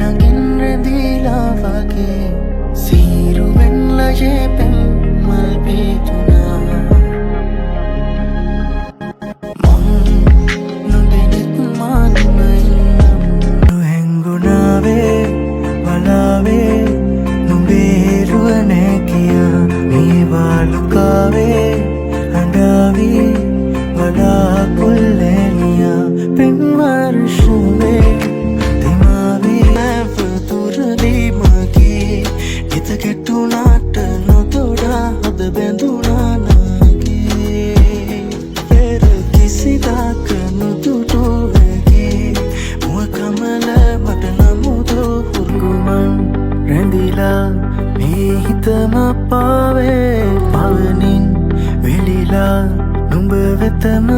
ළඟින් රැඳිලා වගේ සීරුවෙන් ලයේ පෙම් මල් පිතුනා. මං නොදෙනෙක් මානිම ඉන්නම්. හැංගුණාවේ බලාවේ නුඹේ රුව නෑ කියා මේ වාලුකාවේ හඬාවී වලාකුල්ලැලියා පෙම් වර්ෂවේ තෙමාවී නැව තුරලී මගේ හිත ගැටුණාට නොතොඩා හද බැඳුනා නාගේ. පෙර කිසිදාක නොදුටු වැගේ මුව කමල මට නමුදු හුරුමන් රැඳිලා මේ හිතම පාවේ පවනින් වෙලිලා නුඹ වෙතම.